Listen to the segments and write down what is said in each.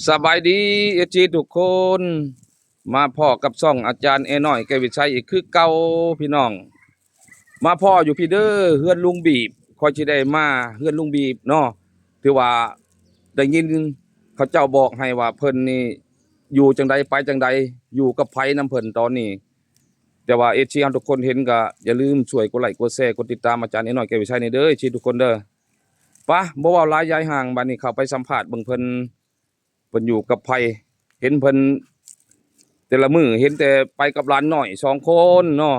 ສະບາຍດີ ເອັຟຊີ ທຸກຄົນ ມາພໍ້ກັບຊ່ອງອາຈານແອນ້ອຍ ແກ້ວວິໄຊ ອີກຄືເກົ່າພີ່ນ້ອງ. ມາພໍ້ຢູ່ພີ້ເດີ ເຮືອນລຸງບີບ. ຂ້ອຍຊິໄດ້ມາເຮືອນລຸງບີບເນາະ ຖືວ່າໄດ້ຍິນເຂົາເຈົ້າບອກໃຫ້ວ່າເພິ່ນນີ້ຢູ່ຈັ່ງໃດ ໄປຈັ່ງໃດ ຢູ່ກັບໃຜນຳເພິ່ນຕອນນີ້. ແຕ່ວ່າເອັຟຊີເຮົາທຸກຄົນເຫັນກໍຢ່າລືມຊ່ວຍກົດໄລກົດແຊ ກົດຕິດຕາມອາຈານແອນ້ອຍ ແກ້ວວິໄຊ ແດ່ເດີ ເອັຟຊີ ທຸກຄົນເດີ. ປະ ບໍ່ເວົ້າຫຼາຍຢາຍຫ່າງ ບາດນີ້ເຂົ້າໄປສຳພາດເບິ່ງເພິ່ນ ເພິ່ນຢູ່ກັບໃຜ ເຫັນເພິ່ນແຕ່ລະມື້ເຫັນແຕ່ໄປກັບຫຼານນ້ອຍສອງຄົນເນາະ.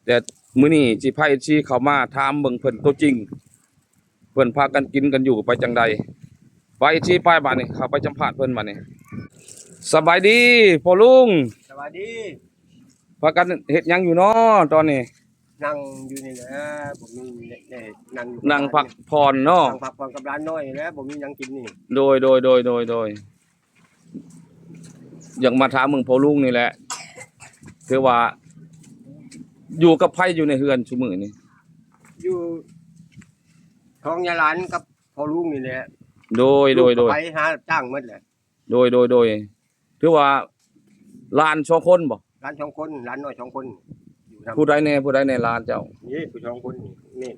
ແຕ່ມື້ນີ້ຊິພາເອັຟຊີເຂົ້າມາຖາມເບິ່ງເພິ່ນຕົວຈິງ ເພິ່ນພາກັນກິນກັນຢູ່ໄປຈັ່ງໃດ. ໄປເອັຟຊີ ໄປ ບາດນີ້ເຂົ້າໄປສຳພາດເພິ່ນບາດນີ້. ສະບາຍດີພໍ່ລຸງ. ສະບາຍດີ. ພາກັນເຮັດຫຍັງຢູ່ນໍຕອນນີ້? ນັ່ງຢູ່ນີ້ແຫຼະ ບໍ່ມີແນວ ນັ່ງຢູ່ ນັ່ງພັກຜ່ອນເນາະ ນັ່ງພັກຜ່ອນກັບຫຼານນ້ອຍນີ້ແຫຼະ ບໍ່ມີຫຍັງກິນນີ້. ໂດຍ ໂດຍ ໂດຍ ໂດຍ ໂດຍ. ຢາກມາຖາມເບິ່ງພໍ່ລຸງນີ້ແຫຼະ ຄືວ່າຢູ່ກັບໃຜຢູ່ໃນເຮືອນຊຸມື້ນີ້? ຢູ່ຂອງຍາຍຫຼານກັບພໍ່ລຸງນີ້ແຫຼະ. ໂດຍ ໂດຍ ໂດຍ ໄປຫາຈ້າງໝົດແຫຼະ. ໂດຍ ໂດຍ ໂດຍ. ຖືວ່າຫຼານສອງຄົນບໍ? ຫຼານສອງຄົນ ຫຼານນ້ອຍສອງຄົນຢູ່ນຳ. ຜູ້ໃດແດ່ ຜູ້ໃດແດ່ຫຼານເຈົ້າ? ນີ້ຜູ້ສອງຄົນນີ້ ນີ້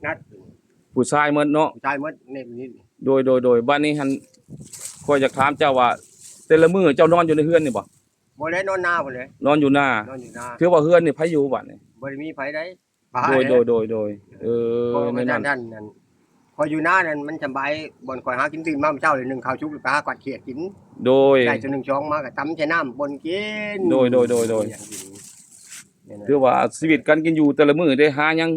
ນັດ ຜູ້ຊາຍໝົດເນາະ? ຜູ້ຊາຍໝົດນີ້. ໂດຍ ໂດຍ ໂດຍ. ບາດນີ້ຫັ້ນ ຂ້ອຍຢາກຖາມເຈົ້າວ່າ ແຕ່ລະມື້ເຈົ້ານອນຢູ່ໃນເຮືອນນີ້ບໍ? ບໍ່ແລ້ວ ນອນນາພຸ້ນແຫຼະ. ນອນຢູ່ນາ ນອນຢູ່ນາ. ຖືວ່າເຮືອນນີ້ໃຜຢູ່ບາດນີ້? ບໍ່ໄດ້ມີໃຜໃດ. ໂດຍ ໂດຍ ໂດຍ ໂດຍ. ເອີ ແນວນັ້ນ ນັ້ນ ຂ້ອຍຢູ່ນານັ້ນມັນສະບາຍ ບ່ອນຂ້ອຍຫາກິນຕື່ນມາມື້ເຊົ້ານີ້ ໜຶ້ງເຂົ້າສຸກ ໄປຫາກວາດຂຽດກິນ. ໂດຍ ໄດ້ຕົວໜຶ່ງສອງມາກໍຕຳໃສ່ນ້ຳປົ່ນກິນ. ໂດຍ ໂດຍ ໂດຍ ໂດຍ. ຖືວ່າຊີວິດການກິນຢູ່ແຕ່ລະມື້ໄດ້ຫາຫຍັງ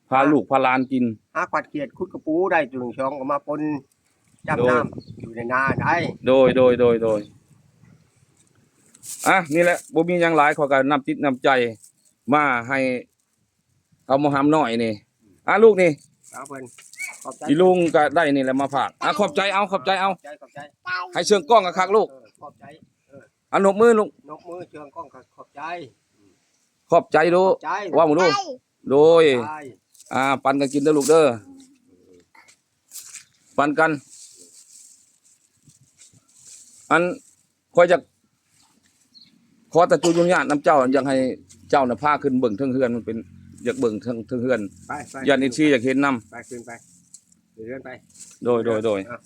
ພາລູກພາຫຼານກິນ. ຫາກວາດຂຽດ ຂຸດກະປູ ໄດ້ຕົວໜຶ່ງສອງກໍມາປົ່ນຈ້ຳນ້ຳ ໂດຍ ຢູ່ໃນນາໄດ້. ໂດຍ ໂດຍ ໂດຍ ໂດຍ. ອ່ະ ນີ້ແຫຼະ ບໍ່ມີຫຍັງຫຼາຍ ຂ້ອຍກໍນ້ຳຈິດນ້ຳໃຈມາໃຫ້ ເອົາໝໍຫຳນ້ອຍນີ້ ອ່າ ລູກນີ້ ເອົາເພິ່ນ ຂອບໃຈ. ອີລຸງກໍໄດ້ນີ້ແຫຼະມາຝາກ. ອ່າ ຂອບໃຈເອົາ ຂອບໃຈເອົາ ຂອບໃຈ ຂອບໃຈ. ໃຫ້ເຊື່ອງກ້ອງຄັກໆ ລູກ. ເອີ ຂອບໃຈ. ເອີ ອ່າ ນົບມືລູກ ນົບມືເຊື່ອງກ້ອງ ຂອບໃຈ. ຂອບໃຈລູກ ຂອບໃຈ ເວົ້າມາລູກ. ໂດຍ ຂອບໃຈ. ອ່າ ປັນກັນກິນເດີລູກເດີ ປັນກັນ. ອັນ ຂ້ອຍຢາກຂໍຕະຈູຍຸນຍາດນຳເຈົ້າ ຢາກໃຫ້ເຈົ້ານະພາຂຶ້ນເບິ່ງເທິງເຮືອນ ມັນເປັນ ຢາກເບິ່ງເທິງ ເທິງເຮືອນ. ໄປ ໄປ ຢ້ານເອັຟຊີຢາກເຫັນນຳ. ໄປ ຂຶ້ນໄປ ຂຶ້ນເຮືອນໄປ. ໂດຍ ໂດຍ ໂດຍ. ອ່ະ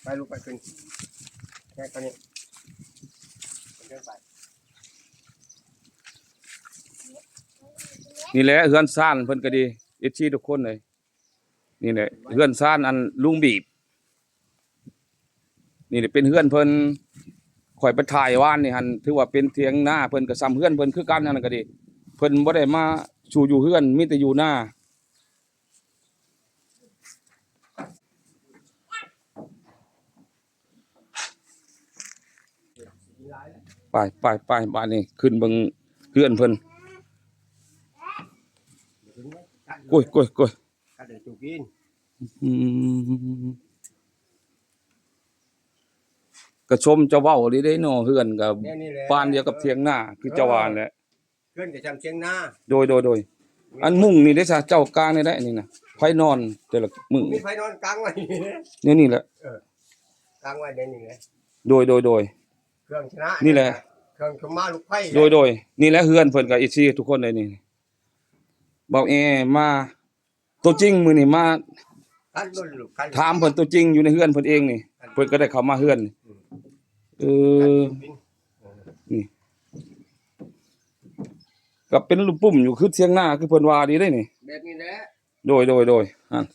ໄປລູກ ໄປ ຂຶ້ນ ແຍກຕົວນີ້ ຂຶ້ນເຮືອນໄປ. ນີ້ແຫຼະເຮືອນຊານເພິ່ນກໍດີ ເອັຟຊີທຸກຄົນເລີຍ. ນີ້ແຫຼະເຮືອນຊານອັນລຸງບີບ ນີ້ແຫຼະເປັນເຮືອນເພິ່ນ. ຂ້ອຍໄປຖ່າຍວານນີ້ຫັ້ນ ຖືວ່າເປັນຖຽງນາເພິ່ນ ກໍຊ່ຳເຮືອນເພິ່ນຄືກັນ. ອັນນັ້ນກໍດີ ເພິ່ນບໍ່ໄດ້ມາສູ່ຢູ່ເຮືອນ ມີແຕ່ຢູ່ນາ. ໄປ ໄປ ໄປ ບາດນີ້ຂຶ້ນເບິ່ງເຮືອນເພິ່ນ. ໂອ້ຍ ໂອ້ຍ ໂອ້ຍ ອືມ ກະຊົມເຈົ້າເວົ້າອີ່ຫຼີເດ້ເນາະ ເຮືອນກະ ແນວນີ້ແຫຼະ ປານດຽວກັບຖຽງນາ ຄືເຈົ້າວ່າຫັ້ນແຫຼະ. ເຮືອນກໍຊ່ຳຖຽງນາ. ໂດຍ ໂດຍ ໂດຍ. ອັນມຸ້ງນີ້ເດ້ຊະ ເຈົ້າກາງນີ້ໄດ້ນີ້ນະ ໃຜນອນແຕ່ລະມື້? ມີໃຜນອນກາງໄວ້ນີ້ ແນວນີ້ແຫຼະ. ເອີ ກາງໄວ້ແນວນີ້ແຫຼະ. ໂດຍ ໂດຍ ໂດຍ. ເຄື່ອງຊະນະ ນີ້ແຫຼະ ເຄື່ອງຊົມມາລູກໄຟ. ໂດຍ ໂດຍ. ນີ້ແຫຼະເຮືອນເພິ່ນກໍ ເອັຟຊີ ທຸກຄົນເລີຍນີ້ ເບົາແອມາ ຕົວຈິງມື້ນີ້ມາ ຄັນລຸ້ນລູກ ຄັນ ຖາມເພິ່ນຕົວຈິງຢູ່ໃນເຮືອນເພິ່ນເອງນີ້ ເພິ່ນກໍໄດ້ເຂົ້າມາເຮືອນນີ້. ອືມ ເອີ ນີ້ກໍເປັນລູກປຸ່ມຢູ່ ຄືຖຽງນາ ຄືເພິ່ນວ່ານີ້ເດ້ນີ້ ແບບນີ້ແຫຼະ. ໂດຍ ໂດຍ ໂດຍ. ຫັ້ນ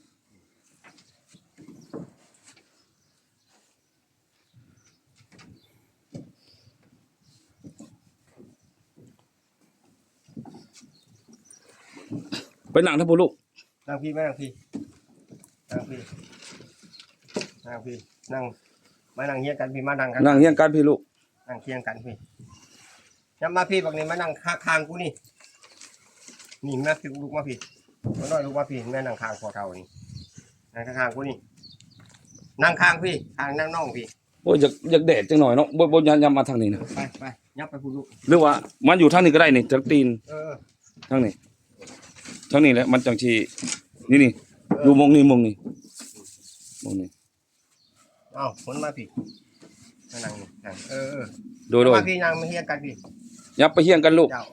ໄປນັ່ງທາງພຸ້ນລູກ. ນັ່ງພີ້ ມານັ່ງພີ້ ນັ່ງພີ້ ນັ່ງພີ້ ນັ່ງ ມານັ່ງຮຽງກັນພີ້ ມານັ່ງກັນ ນັ່ງຮຽງກັນພີ້ລູກ ນັ່ງຄຽງກັນພີ້. ຍັບມາພີ້ບັກນີ້ ມານັ່ງຂ້າງໆ ກູນີ້ ນີ້ ມາພີ້ ລູກມາພີ້ ນ້ອຍ ລູກມາພີ້ ມານັ່ງຂ້າງພໍ່ເຖົ້ານີ້ ນັ່ງຂ້າງໆ ກູນີ້ ນັ່ງຂ້າງພີ້ ຂ້າງນາງນ້ອງພີ້. ໂອ້ຍ ຢາກ ຢາກແດດຈັກໜ້ອຍເນາະ ບໍ່ ບໍ່ ຍັບ ຍັບມາທາງນີ້ນະ. ໄປ ໄປ ຍັບໄປພຸ້ນລູກ ຫຼືວ່າມາຢູ່ທາງນີ້ກໍໄດ້ນີ້ ທາງຕີນ. ເອີ ທາງນີ້ ທາງນີ້ແຫຼະ ມັນຈັ່ງຊິ ນີ້ ນີ້ ເອີ ຢູ່ໝ່ອງນີ້ ໝ່ອງນີ້ ໝ່ອງນີ້. ເອົ້າ ຄົນມາພີ້ ມານັ່ງນີ້ ນັ່ງ ເອີ ໂດຍໆ ມາພີ້ ນັ່ງມາຮຽງກັນພີ້ ຢ່າໄປຮຽງກັນລູກ ເຈົ້າ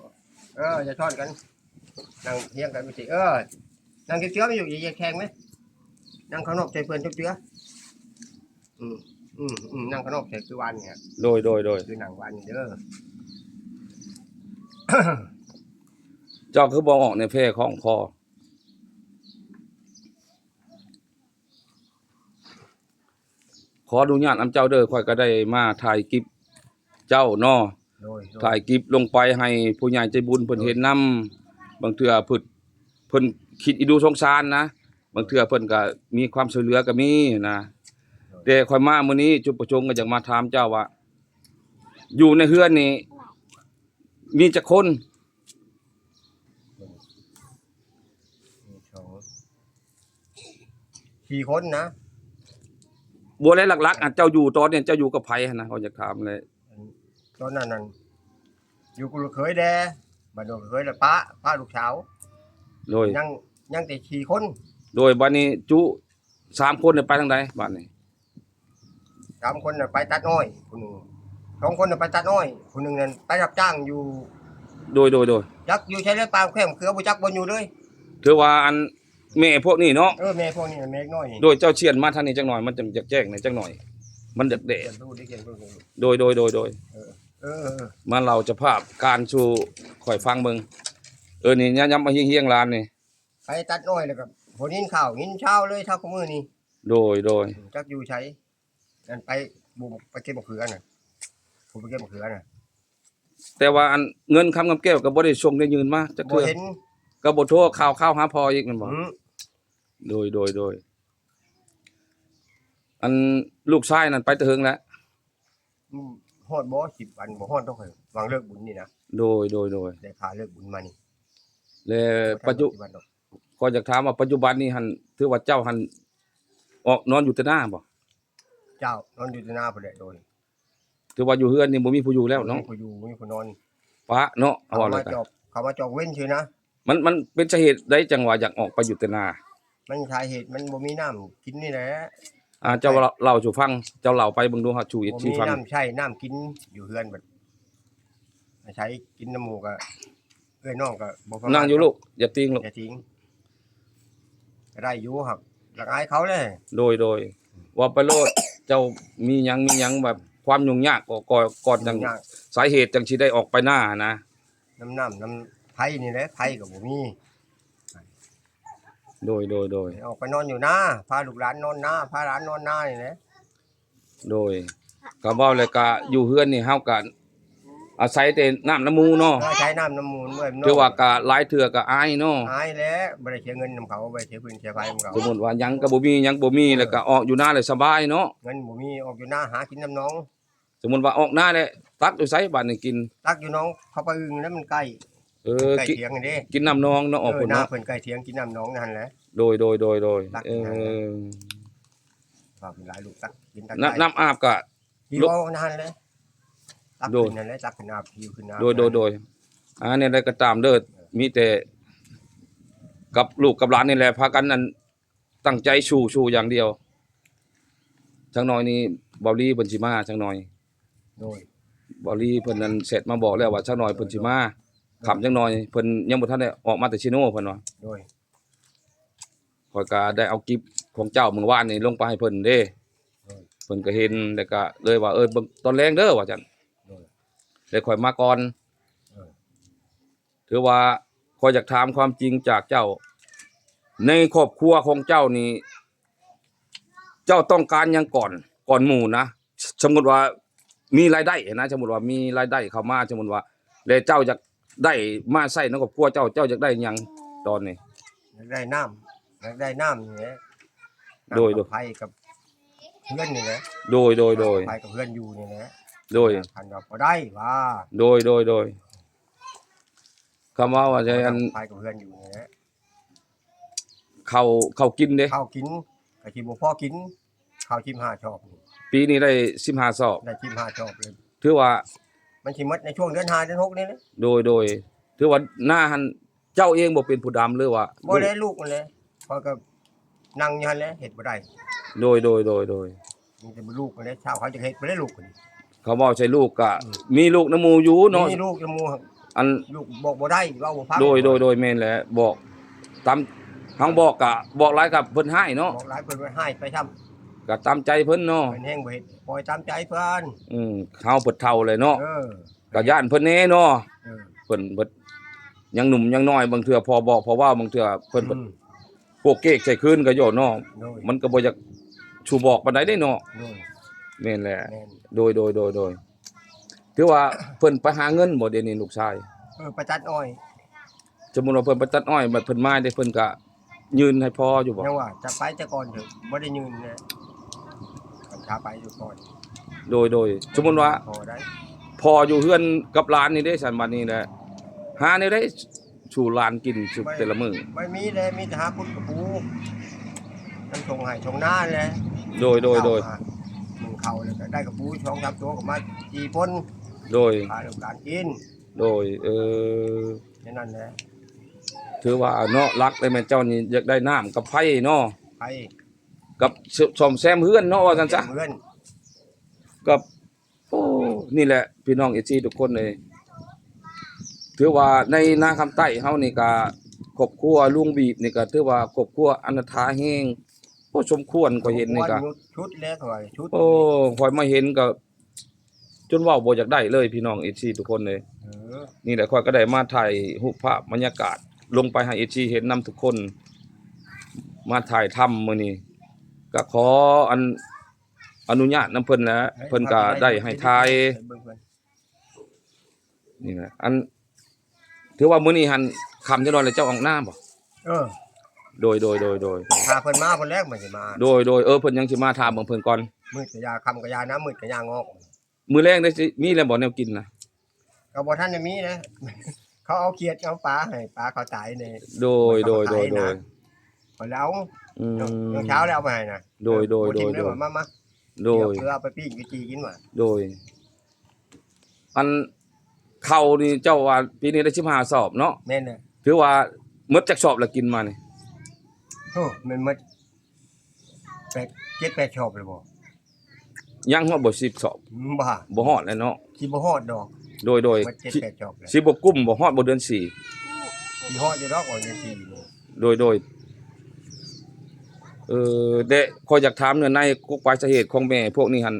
ເອີ ຢ່າຊ້ອນກັນ ນັ່ງຮຽງກັນພີ້ ເອີ ນັ່ງເຈື່ອມໆຢູ່ ຢ່າແຂງເດ້ ນັ່ງຂ້າງນອກໃສ່ເພື່ອນຈັກເທື່ອ ອືມ ອືມ ອືມ ນັ່ງຂ້າງນອກໃສ່ຄືວານນີ້ ໂດຍໆໆ ຄືນັ່ງວານນີ້ເດີ ເຈົ້າຄືບໍ່ອອກໃນແພຂອງຄໍ? ຂໍອະນຸຍາດນຳເຈົ້າເດີ ຂ້ອຍກໍໄດ້ມາຖ່າຍກິບເຈົ້າເນາະ ໂດຍໆ ຖ່າຍກິບລົງໄປໃຫ້ຜູ້ໃຫຍ່ໃຈບຸນເພິ່ນເຫັນນຳ ບາງເທື່ອເພິ່ນ ເພິ່ນຄິດອີດູສົງສານນະ ບາງເທື່ອເພິ່ນກໍມີຄວາມຊ່ວຍເຫຼືອກໍມີນະ ໂດຍ ແຕ່ຂ້ອຍມາມື້ນີ້ ຈຸດປະສົງກໍຢາກມາຖາມເຈົ້າວ່າ ຢູ່ໃນເຮືອນນີ້ມີຈັກຄົນ? ໜຶ່ງ ສອງ ສີ່ຄົນນະ ບໍ່ແລະ ຫຼັກໆ ອັນເຈົ້າຢູ່ຕອນນີ້ ເຈົ້າຢູ່ກັບໃຜຫັ້ນນະ ຂ້ອຍຢາກຖາມແຫຼະ ອັນ ຕອນນັ້ນນັ້ນ ຢູ່ກັບລູກເຂີຍແດ່ ບັດລູກເຂີຍລະປະ ປະລູກສາວ ໂດຍ ຍັງ ຍັງແຕ່ສີ່ຄົນ ໂດຍ ບັດນີ້ຈຸ ສາມຄົນນີ້ໄປທາງໃດບາດນີ້? ສາມຄົນນະໄປຕັດອ້ອຍຜູ້ໜຶ່ງ ສອງຄົນນະໄປຕັດອ້ອຍຜູ້ໜຶ່ງນັ້ນໄປຮັບຈ້າງຢູ່ ໂດຍໆໆ ຈັກຢູ່ໃສແລ້ວ ປ່າແຄມເຂືອບໍ່ຈັກບ່ອນຢູ່ເລີຍ ຖືວ່າອັນແມ່ພວກນີ້ເນາະ ເອີ ແມ່ພວກນີ້ນະ ແມ່ນ້ອຍນີ້ ໂດຍ ເຈົ້າຊຽນມາທາງນີ້ຈັກໜ່ອຍ ມັນຈັ່ງຈະແຈ້ງແດ່ຈັກໜ່ອຍ ມັນຢາກແດດ ໂດຍໆໆໆ ເອີໆໆ ມາເລົ່າສະພາບການສູ່ຂ້ອຍຟັງເບິ່ງ ເອີ ນີ້ຍາມມາຮຽງໆຫຼານນີ້ ໄປຕັດອ້ອຍແລ້ວກໍບໍ່ຍິນຂ່າວຍິນຂ່າວເລີຍເທົ່າມື້ນີ້ ໂດຍໆ ຈັກຢູ່ໃສ ອັນໄປບຸ ໄປເກັບມະເຂືອນະ ຜູ້ໄປເກັບມະເຂືອນະ ແຕ່ວ່າອັນເງິນຄຳກັບແກ້ວກໍບໍ່ໄດ້ສົ່ງໄດ້ຍື່ນມາຈັກເທື່ອ ບໍ່ເຫັນ ກໍບໍ່ໂທຂ່າວຄາວຫາພໍ່ອີກແມ່ນບໍ່? ອືມ ໂດຍໆໆ ອັນລູກຊາຍນັ້ນໄປແຕ່ເຫິງແລ້ວ? ອືມ ຮອດບໍ່ ສິບວັນ ບໍ່ຮອດດອກ ຫວ່າງເລີກບຸນນີ້ນະ ໂດຍໆໆ ໄດ້ຄ່າເລີກບຸນມານີ້ ແລະ ປັດຈຸ ຂ້ອຍຢາກຖາມວ່າປັດຈຸບັນນີ້ຫັ້ນ ຖືວ່າເຈົ້າຫັ້ນອອກນອນຢູ່ແຕ່ນາບໍ່? ເຈົ້າ ນອນຢູ່ແຕ່ນາພຸ້ນແຫຼະ ໂດຍ ຖືວ່າຢູ່ເຮືອນນີ້ບໍ່ມີຜູ້ຢູ່ແລ້ວເນາະ ບໍ່ມີຜູ້ຢູ່ ບໍ່ມີຜູ້ນອນ ປະເນາະ ເອົາວ່າແລ້ວ ເຂົາມາຈອກ ເຂົາມາຈອກເວັນຊື່ນະ ມັນ ມັນເປັນສາເຫດໃດຈັ່ງວ່າຢາກອອກໄປຢູ່ແຕ່ນາ? ມັນສາເຫດມັນບໍ່ມີນ້ຳກິນນີ້ແຫຼະ ອ່າ ເຈົ້າເລົ່າສູ່ຟັງ ເຈົ້າເລົ່າໄປເບິ່ງດູ ຫາສູ່ເອັຟຊີຟັງ ບໍ່ມີນ້ຳໃຊ້ນ້ຳກິນຢູ່ເຮືອນ ບັດອາໄສກິນນຳໝູ່ກໍ ເອື້ອຍນ້ອງກໍບໍ່ ນັ່ງຢູ່ລູກ ຢ່າຕີງລູກ ຢ່າຕີງ ກໍໄດ້ຢູ່ ຫາກລະອາຍເຂົາແຫຼະ ໂດຍໆ ເວົ້າໄປໂລດ ເຈົ້າມີຫຍັງ ມີຫຍັງແບບຄວາມຫຍຸ້ງຍາກກໍ ກໍ ກ່ອນຈັ່ງ ຫຍຸ້ງຍາກ ສາເຫດຈັ່ງຊິໄດ້ອອກໄປນານະ ນຳນ້ຳນຳໄຟນີ້ແຫຼະ ໄຟກໍບໍ່ມີ ໂດຍໆໆ ອອກໄປນອນຢູ່ນາ ພາລູກຫຼານນອນນາ ພາຫຼານນອນນານີ້ແຫຼະ ໂດຍ ກໍເວົ້າແລ້ວກໍຢູ່ເຮືອນນີ້ເຮົາກໍອາໄສແຕ່ນ້ຳນຳໝູ່ເນາະ ອາໄສນ້ຳນຳໝູ່ ຖືວ່າກໍຫຼາຍເທື່ອກໍອາຍເນາະ ອາຍແຫຼະ ບໍ່ໄດ້ເສຍເງິນນຳເຂົາ ບໍ່ໄດ້ເສຍຟືນເສຍໄຟນຳເຂົາ ສົມມຸດວ່າຫຍັງກໍບໍ່ມີ ຫຍັງບໍ່ມີ ເອີ ແລ້ວກໍອອກຢູ່ນາແລ້ວສະບາຍເນາະ ເງິນບໍ່ມີ ອອກຢູ່ນາຫາກິນນຳໜອງ ສົມມຸດວ່າອອກນາແລ້ວ ຕັກຢູ່ໃສບາດນີ້ກິນ? ຕັກຢູ່ໜອງເຂົາປະອຶ່ງແລ້ວ ມັນໃກ້ ເອີ ໃກ້ຖຽງເດ້ ກິນນ້ຳໜອງເນາະ ເອີ ອອກພຸ້ນເນາະ ໜ້າເພິ່ນໃກ້ຖຽງ ກິນນ້ຳໜອງນັ້ນແຫຼະ ໂດຍໆໆ ຕັກຢູ່ນັ້ນແຫຼະ ເອີ ເວົ້າເປັນຫຼາຍລູກ ຕັກກິນ ຕັກ ນ້ຳ ໃສ່ ນ້ຳອາບກະ ທີ່ເວົ້ານັ້ນແຫຼະ ຕັກ ໂດຍ ຂຶ້ນນັ້ນແຫຼະ ຕັກຂຶ້ນອາບ ຫິ້ວຂຶ້ນອາບ ໂດຍໆໆ ອ່າ ແນວໃດກໍຕາມເດີ ເອີ ມີແຕ່ກັບລູກກັບຫຼານນີ້ແຫຼະ ພາກັນ ອັນ ຕັ້ງໃຈສູ້ ສູ້ຢ່າງດຽວ ຈັກໜ້ອຍນີ້ເບົາລີເພິ່ນຊິມາ ຈັກໜ້ອຍ ໂດຍ ເບົາລີເພິ່ນນັ້ນແຊັດມາບອກແລ້ວວ່າ ຈັກໜ້ອຍເພິ່ນຊິມາ ໂດຍ ຄ່ຳຈັກໜ້ອຍ ເພິ່ນຍັງບໍ່ທັນໄດ້ອອກມາແຕ່ຊີໂນ ເພິ່ນວ່າ ໂດຍ ຂ້ອຍກໍໄດ້ເອົາກິບຂອງເຈົ້າມື້ວານນີ້ລົງໄປໃຫ້ເພິ່ນເດ້ ໂດຍ ເພິ່ນກໍເຫັນ ແລ້ວກໍເລີຍວ່າ ເອີ ເບິ່ງຕອນແລງເດີ ວ່າຊັ້ນ ໂດຍ ແລ້ວຂ້ອຍມາກ່ອນ ໂດຍ ຖືວ່າຂ້ອຍຢາກຖາມຄວາມຈິງຈາກເຈົ້າ ໃນຄອບຄົວຂອງເຈົ້ານີ້ ເຈົ້າຕ້ອງການຫຍັງກ່ອນ ກ່ອນໝູ່ນະ? ສົມມຸດວ່າມີລາຍໄດ້ນະ ສົມມຸດວ່າມີລາຍໄດ້ເຂົ້າມາ ສົມມຸດວ່າ ແລະເຈົ້າຢາກໄດ້ມາໃຊ້ໃນຄອບຄົວເຈົ້າ ເຈົ້າຢາກໄດ້ຫຍັງຕອນນີ້? ຢາກໄດ້ນ້ຳ ຢາກໄດ້ນ້ຳນີ້ແຫຼະ ໂດຍ ນ້ຳກັບໄຟກັບເຮືອນນີ້ແຫຼະ ໂດຍໆໆ ໄຟກັບເຮືອນຢູ່ນີ້ແຫຼະ ໂດຍ ຄັນວ່າພໍໄດ້ວ່າ ໂດຍໆໆ ຄຳເວົ້າວ່າໃຈອັນ ໄຟກັບເຮືອນຢູ່ນີ້ແຫຼະ ເຂົ້າ ເຂົ້າກິນເດ້ ເຂົ້າກິນກໍຊິບໍ່ພໍກິນ ເຂົ້າສິບຫ້າຊອບ ປີນີ້ໄດ້ສິບຫ້າຊອບ ໄດ້ສິບຫ້າຊອບເລີຍ ຖືວ່າ ມັນຊິໝົດໃນຊ່ວງເດືອນຫ້າເດືອນຫົກນີ້ແຫຼະ ໂດຍໆ ຖືວ່ານາຫັ້ນ ເຈົ້າເອງບໍ່ເປັນຜູ້ດຳ ຫຼືວ່າ ບໍ່ແລ້ວ ລູກຫັ້ນແຫຼະ ຂ້ອຍກໍນັ່ງຢູ່ຫັ້ນແຫຼະ ເຮັດບໍ່ໄດ້ ໂດຍໆໆ ມີແຕ່ລູກຫັ້ນແຫຼະ ຊາວເຂົາຈະເຮັດບໍ່ໄດ້ລູກນີ້ ເຂົາເວົ້າໃສ່ລູກກະ ອືມ ມີລູກນຳໝູ່ຢູ່ເນາະ ມີລູກນຳໝູ່ ອັນ ລູກບອກບໍ່ໄດ້ ເວົ້າບໍ່ຟັງ ໂດຍ ໂດຍ ໂດຍ ແມ່ນແຫຼະ ບອກຕາມ ເຮົາບອກກະ ບອກຫຼາຍກະເພິ່ນຮ້າຍເນາະ ບອກຫຼາຍເພິ່ນຮ້າຍໄປຊ້ຳ ກະຕາມໃຈເພິ່ນເນາະ ເພິ່ນແຮງບໍ່ເຮັດ ປ່ອຍຕາມໃຈເພິ່ນ ອືມ ເຮົາເພິ່ນເຖົ້າແລ້ວເນາະ ເອີ ກະຢ້ານເພິ່ນແດ່ເນາະ ເອີ ເພິ່ນເບິດ ຍັງໜຸ່ມຍັງນ້ອຍ ບາງເທື່ອພໍບອກພໍເວົ້າ ບາງເທື່ອເພິ່ນເບິດ ອືມ ໂກກເກກໃສ່ຄືນກະໂຍເນາະ ໂດຍ ມັນກະບໍ່ຢາກສູ່ບອກປານໃດເດ້ເນາະ ໂດຍ ແມ່ນແຫຼະ ແມ່ນ ໂດຍ ໂດຍ ໂດຍ ໂດຍ ຖືວ່າເພິ່ນໄປຫາເງິນບໍ່ດຽວນີ້ລູກຊາຍ? ເອີ ໄປຕັດອ້ອຍ ສົມມຸດວ່າເພິ່ນໄປຕັດອ້ອຍ ບັດເພິ່ນມາເດ້ ເພິ່ນກະຍື່ນໃຫ້ພໍ່ຢູ່ບໍ່? ຍັງວ່າຈະໄປແຕ່ກ່ອນເຖາະ ບໍ່ໄດ້ຍື່ນແລ້ວ ຄັນຖ້າໄປຢູ່ກ່ອນ ໂດຍ ໂດຍ ສົມມຸດວ່າ ພໍໄດ້ ພໍ່ຢູ່ເຮືອນກັບຫຼານນີ້ເດ້ ຊັ້ນບັດນີ້ແຫຼະ ຫາແນວໃດສູ່ຫຼານກິນຊຸແຕ່ລະມື້? ບໍ່ມີແລ້ວ ມີແຕ່ຫາຂຸດກະປູ ນຳທົ່ງໄຮ່ທົ່ງນາແຫຼະ ໂດຍ ໂດຍ ໂດຍ ໜຶ້ງເຂົ້າແລ້ວກະໄດ້ກະປູສອງສາມໂຕກະມາຈີ່ປົນ ໂດຍ ພາລູກຫຼານກິນ ໂດຍ ເອີ ແຄ່ນັ້ນແຫຼະ ຖືວ່າເນາະ ຫຼັກເລີຍແມ່ນເຈົ້ານີ້ຢາກໄດ້ນ້ຳກັບໄຟເນາະ ໄຟ ກັບສ້ອມແຊມເຮືອນເນາະ ວ່າຊັ້ນຊະ ເຮືອນ ກັບ ໂອ້ ນີ້ແຫຼະພີ່ນ້ອງເອັຟຊີທຸກຄົນເອີຍ ຖືວ່າໃນນາຄຳໃຕ້ເຮົານີ້ກະ ຄອບຄົວລຸງບີບນີ້ກະ ຖືວ່າຄອບຄົວອະນາຖາແຮງ ພໍສົມຄວນ ຂ້ອຍເຫັນນີ້ກະ ສຸດແລ້ວ ຂ້ອຍ ສຸດ ໂອ້ ຂ້ອຍມາເຫັນກະ ຈົນເວົ້າບໍ່ຢາກໄດ້ເລີຍພີ່ນ້ອງເອັຟຊີທຸກຄົນເອີຍ ເອີ ນີ້ແຫຼະ ຂ້ອຍກະໄດ້ມາຖ່າຍຮູບພາບບັນຍາກາດລົງໄປໃຫ້ເອັຟຊີເຫັນນຳທຸກຄົນ ມາຖ່າຍທຳມື້ນີ້ ກະຂໍອັນ ອະນຸຍາດນຳເພິ່ນແຫຼະ ເພິ່ນກະໄດ້ໃຫ້ຖ່າຍ ນີ້ແຫຼະ ອັນ ຖືວ່າມື້ນີ້ຫັ້ນຄ່ຳຈັກໜ້ອຍແລ້ວ ເຈົ້າອອກນາບໍ່? ເອີ ໂດຍ ໂດຍ ໂດຍ ໂດຍ ຖ້າເພິ່ນມາພຸ້ນແຫຼະ ມັນຊິມາ ໂດຍ ໂດຍ ເອີ ເພິ່ນຍັງຊິມາ ຖ້າເບິ່ງເພິ່ນກ່ອນ ມືດກະຢ່າ ຄ່ຳກະຢ່ານະ ມືດກະຍ່າງອອກ ມື້ແລງໄດ້ຊິມີແລ້ວບໍ່ແນວກິນນະ? ກະບໍ່ທັນໄດ້ມີນະ ເຂົາເອົາຂຽດເອົາປາໃຫ້ ປາເຂົາຕາຍໃນ ໂດຍ ໂດຍ ໂດຍ ໂດຍ ຂ້ອຍລະເອົາ ອືມ ຕອນເຊົ້າແລ້ວເອົາໄປໃຫ້ນະ ໂດຍ ໂດຍ ໂດຍ ມາ ມາ ໂດຍ ເພື່ອເອົາໄປປີ້ງໄປຈີ່ກິນວ່າ ໂດຍ ອັນເຂົ້ານີ້ເຈົ້າວ່າປີນີ້ໄດ້ສິບຫ້າສອບເນາະ ແມ່ນແຫຼະ ຖືວ່າໝົດຈັກສອບລະກິນມານີ້? ໂອ້ ແມ່ນໝົດ ແປດ ເຈັດແປດສອບແລ້ວບໍ່? ຍັງຮອດບໍ່ສິບສອບ? ບໍ່ ບໍ່ຮອດແລ້ວເນາະ ຊິບໍ່ຮອດດອກ ໂດຍ ໂດຍ ເຈັດແປດສອບແລ້ວ ຊິບໍ່ກຸ້ມບໍ່ຮອດບໍ່ເດືອນສີ່? ຊິຮອດຢູ່ດອກວ່າເດືອນສີ່ ໂດຍ ໂດຍ ເອີ ແລະ ຂ້ອຍຢາກຖາມເນື້ອໃນກົກປາຍສາເຫດຂອງແມ່ພວກນີ້ຫັ້ນ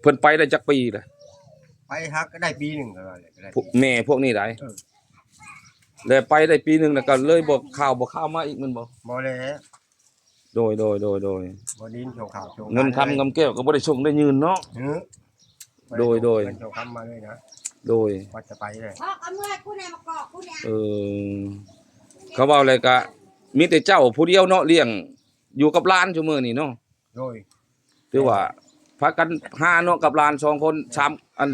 ເພິ່ນໄປໄດ້ຈັກປີແລ້ວ? ໄປຫາກະໄດ້ປີໜຶ່ງ ພວກແມ່ພວກນີ້ໃດ ເອີ ແລະໄປໄດ້ປີໜຶ່ງແລ້ວກະເລີຍບໍ່ຂ່າວບໍ່ຂ່າວມາອີກແມ່ນບໍ່? ບໍ່ແລ້ວ ໂດຍ ໂດຍ ໂດຍ ໂດຍ ບໍ່ໄດ້ຍິນຂ່າວ ເງິນຄຳຄຳແກ້ວກະບໍ່ໄດ້ສົ່ງໄດ້ຍື່ນເນາະ ເອີ ໂດຍ ໂດຍ ເງິນຄຳມາເລີຍນະ ໂດຍ ວ່າຈະໄປເລີຍ ເອີ ເຂົາເວົ້າແລ້ວກະມີແຕ່ເຈົ້າຜູ້ດຽວເນາະ ລ້ຽງຢູ່ກັບຫຼານຊຸມື້ນີ້ເນາະ ໂດຍ ຖືວ່າພາກັນຫາເນາະ ກັບຫຼານສອງຄົນ ສາມ ອັນ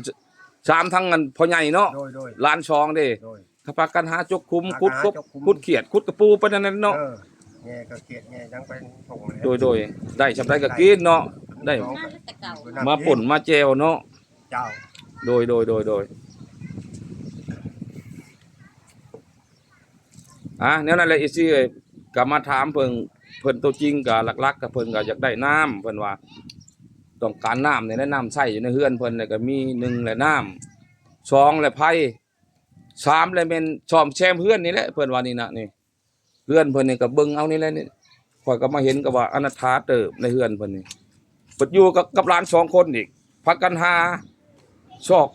ສາມທັງອັນພໍ່ໃຫຍ່ເນາະ ໂດຍ ໂດຍ ຫຼານສອງເດ້ ໂດຍ ກະພາກັນຫາຈົກຂຸມ ຫາ ຂຸດກົບ ຫາຈົກຂຸມ ຂຸດຂຽດ ຂຸດກະປູໄປນັ້ນເນາະ ເອີ ແຍ່ກະຂຽດແຍ່ຫຍັງໄປສົ່ງແລ້ວ ໂດຍ ໂດຍ ໄດ້ຊ່ຳໃດກະກິນເນາະ ໄດ້ ມາປົ່ນມາແຈ່ວເນາະ ເຈົ້າ ໂດຍ ໂດຍ ໂດຍ ໂດຍ ອ່າ ແນວນັ້ນແຫຼະ ເອັຟຊີເອີຍ ກະມາຖາມເພິ່ນ ເພິ່ນໂຕຈິງກະຫຼັກໆກະເພິ່ນກະຢາກໄດ້ນ້ຳ ເພິ່ນວ່າຕ້ອງການນ້ຳນີ້ແຫຼະ ນ້ຳໃຊ້ຢູ່ໃນເຮືອນເພິ່ນນີ້ກະມີ ໜຶ່ງແຫຼະນ້ຳ ສອງແຫຼະໄຟ ສາມແຫຼະແມ່ນສ້ອມແຊມເຮືອນນີ້ແຫຼະ ເພິ່ນວ່ານີ້ນະ ນີ້ ເຮືອນເພິ່ນນີ້ກະເບິ່ງເອົານີ້ແຫຼະນີ້ ຂ້ອຍກະມາເຫັນກະວ່າອະນາຖາເຕີບໃນເຮືອນເພິ່ນນີ້ ເພິ່ນຢູ່ກັບ ກັບຫຼານສອງຄົນອີກ ພາກັນຫາຊອກ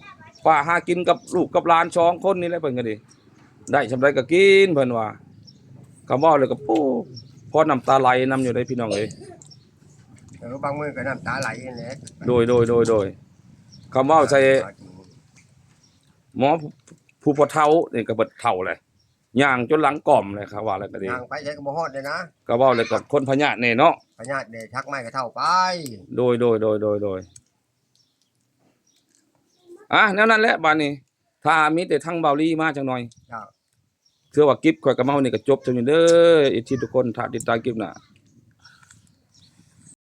ປາຫາກິນກັບລູກກັບຫຼານສອງຄົນນີ້ແຫຼະ ເພິ່ນກະດີ ໄດ້ຊ່ຳໃດກະກິນ ເພິ່ນວ່າ ຄຳເວົ້າແລ້ວກະ ໂອ້ ພໍນ້ຳຕາໄຫຼນຳຢູ່ເດ້ພີ່ນ້ອງເອີຍ ເອີ ບາງມື້ກະນ້ຳຕາໄຫຼຫັ້ນແຫຼະ ໂດຍ ໂດຍ ໂດຍ ໂດຍ ຄຳເວົ້າໃສ່ ໝໍຜູ້ພໍ່ເຖົ້ານີ້ກະເບິດເຖົ້າແຫຼະ ຍ່າງຈົນຫຼັງກ່ອມແຫຼະ ເຂົາວ່າແລ້ວກະດີ ຍ່າງໄປໃສກະບໍ່ຮອດເລີຍນະ ກະເວົ້າແລ້ວກະຄົນພະຍາດແນ່ເນາະ ພະຍາດແດ່ ຊັກໄມ້ກະເຖົ້າໄປ ໂດຍ ໂດຍ ໂດຍ ໂດຍ ອ່າ ແນວນັ້ນແຫຼະບາດນີ້ ຖ້າມີແຕ່ທາງບ່າວລີມາຈັກໜ່ອຍ ເຈົ້າ ເທື່ອວ່າກິບຂ້ອຍກະເມົານີ້ກະຈົບສ່ຳນີ້ເດີ ເອັຟຊີທຸກຄົນ ຖ້າຕິດຕາມກິບໜ້າ